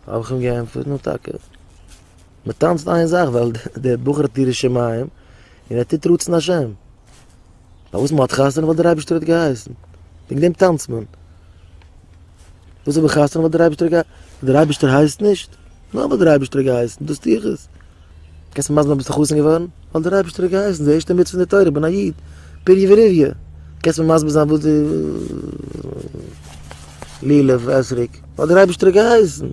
האב איך אים געענטפערט, נו טאקע, מען טאנצט איין זאך ווייל דער בחור האט יראת שמים און ער טוט רצון השם. פארוואס מען האט חתונה? ווייל דער אייבערשטער האט געהייסן. וועגן דעם טאנצט מען. וואס האב איך חתונה? ווייל דער אייבערשטער האט געהייסן. דער אייבערשטער הייסט נישט? נאר ווייל דער אייבערשטער האט געהייסן, דאס טו איך עס. קענסט מיר מסביר זיין ביסטו חתן געווארן? ווייל דער אייבערשטער האט געהייסן, די ערשטע מצוה אין די תורה, איך בין א איד, פריה ורביה. קענסט מיר מסביר זיין וואס די לולב אתרוג? ווייל דער אייבערשטער האט געהייסן.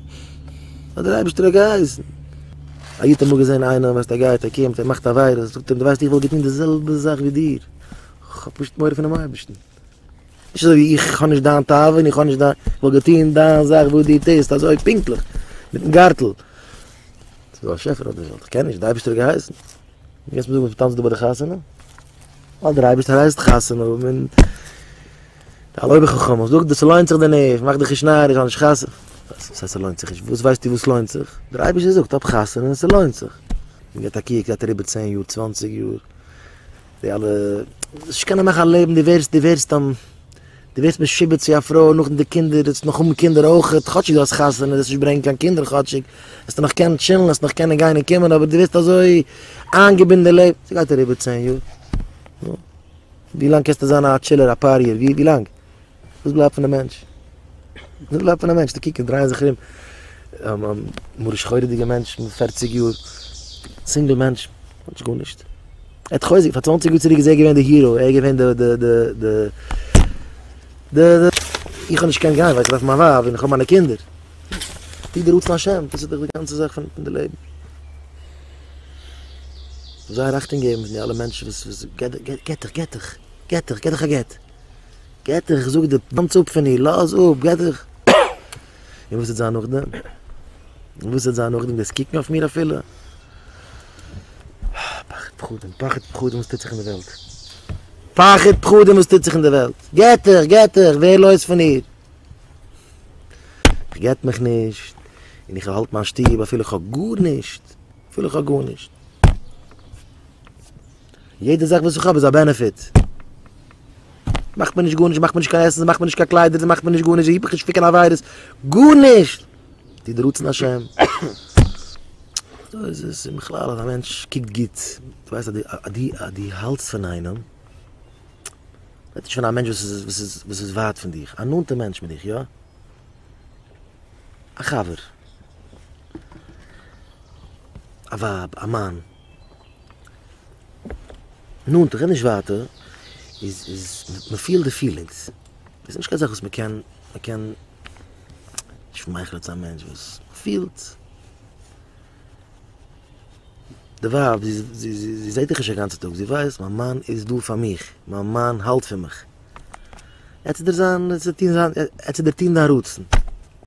ווייל דער אייבערשטער האט געהייסן. א איד האט אמאל געזען איינעם, ווייסט ער גייט, ער קומט, ער מאכט עבירות, זאגט אים, דו ווייסט איך וואלט געטון די זעלבע זאך ווי דיר, איך האב פשוט מורא פונעם אייבערשטן. נישט אזוי ווי איך האב נישט דיין תאווה און איך האב נישט דיין, איך וואלט געטון דיין זאך וואס דו טוסט אזוי פונקטליך, מיטן גארטל. ס'איז דא א באשעפער אויף דער וועלט, איך קען נישט, דער אייבערשטער האט געהייסן. דו קענסט מיר זאגן וואס מ'טאנצט דא ביי די חתונה? ווייל דער אייבערשטער הייסט חתונה האבן און די אלע אויבער חכמים זאגט דאס לוינט זיך דיר נישט, מאך דיך נישט נאריש, האב נישט חתונה. וואס הייסט ס'לוינט זיך נישט? וואס ווייסטו וואס לוינט זיך? דער אייבערשטער זאגט האב חתונה און ס'לוינט זיך. מ'געט א קוק, גייט אריבער צען יאר, צוואנציג יאר, די אלע, נישט קענען מאכן א לעבן, דו ווערסט, דו ווערסט, דו ווערסט משועבד צו א פרוי, נאכדעם די קינדער, דו וועסט נאך האבן קינדער אויכעט, כאטשיג דו האסט חתונה, וועסט נישט ברענגען קיין קינדער כאטשיג, וועסטו נאך קענען chill ן, וועסט נאך קענען גיין און קומען, אבער דו ווערסט אזוי איינגעבינדן אין לעבן, ס'גייט אריבער צען יאר, נו, ווי לאנג קענסטו זיין א chiller, א partier, ווי לאנג? וואס בלייבט פון די מענטש? וואס בלייבט פון א מענטש? די קוקער דרייען זיך ארום, מרה שחורה'דיגע מענטש מיט פערציג יאר, single מענטש, האט נישט גארנישט. ער האט חוזק, פאר צוואנציג יאר צוריק איז ער געווען די hero, ער איז געווען די די די די די די איך האב נישט געקענט גיין ווייל איך דארף מיין ווייב און איך האב מיינע קינדער. טו די רצון השם, דאס איז דאך די גאנצע זאך פון די לעבן. זייער אכטונג געבן פון די אלע מענטשן וואס וואס געט דיך געט דיך געט דיך געט דיך א גט. געט דיך, איך זאג דיר, טאנץ אפ פון איר, לאז אפ, געט דיך. און וואס וועט זיין נאכדעם? און וואס וועט זיין נאכדעם? וועסט קוקן אויף מיר אפילו? פחד פחדים, פחד פחדים וואס טוט זיך אין די וועלט. פחד פחדים וואס טוט זיך אין די וועלט. געט דיך, געט דיך, ווער לויז פון איר. איך גט מיך נישט, און איך האלט מיין שטוב אפילו איך האב גארנישט, אפילו איך האב גארנישט. יעדע זאך וואס איך האב איז א benefit. מאכט מיר נישט גארנישט, מאכט מיר נישט קיין עסן, מאכט מיר נישט קיין קליידער, מאכט מיר נישט גארנישט, היט מיך נישט פון קיין עבירות, גארנישט! טו די רצון השם. אזוי איז עס, און בכלל אז א מענטש קוקט גוט, דו ווייסט אז דו אז דו האלטסט פון איינעם, רעדט נישט פון א מענטש וואס איז וואס איז וואס איז ווייט פון דיך, א נאנטע מענטש מיט דיך, יא? א חבר, א ווייב, א מאן. נאנט, איך רעד נישט ווייטער, איז איז מען פילט די feelings, איז נישט קיין זאך וואס מען קען, מען קען שמייכלען צו א מענטש וואס מען פילט, די ווייב זי זי זי זעט דיך נישט א גאנצע טאג, זי ווייסט מיין מאן איז דא פאר מיך, מיין מאן האלט פון מיך, ער וועט צו דיר זיין, ער וועט צו דיר טון זיין, ער וועט צו דיר טון דיין רצון.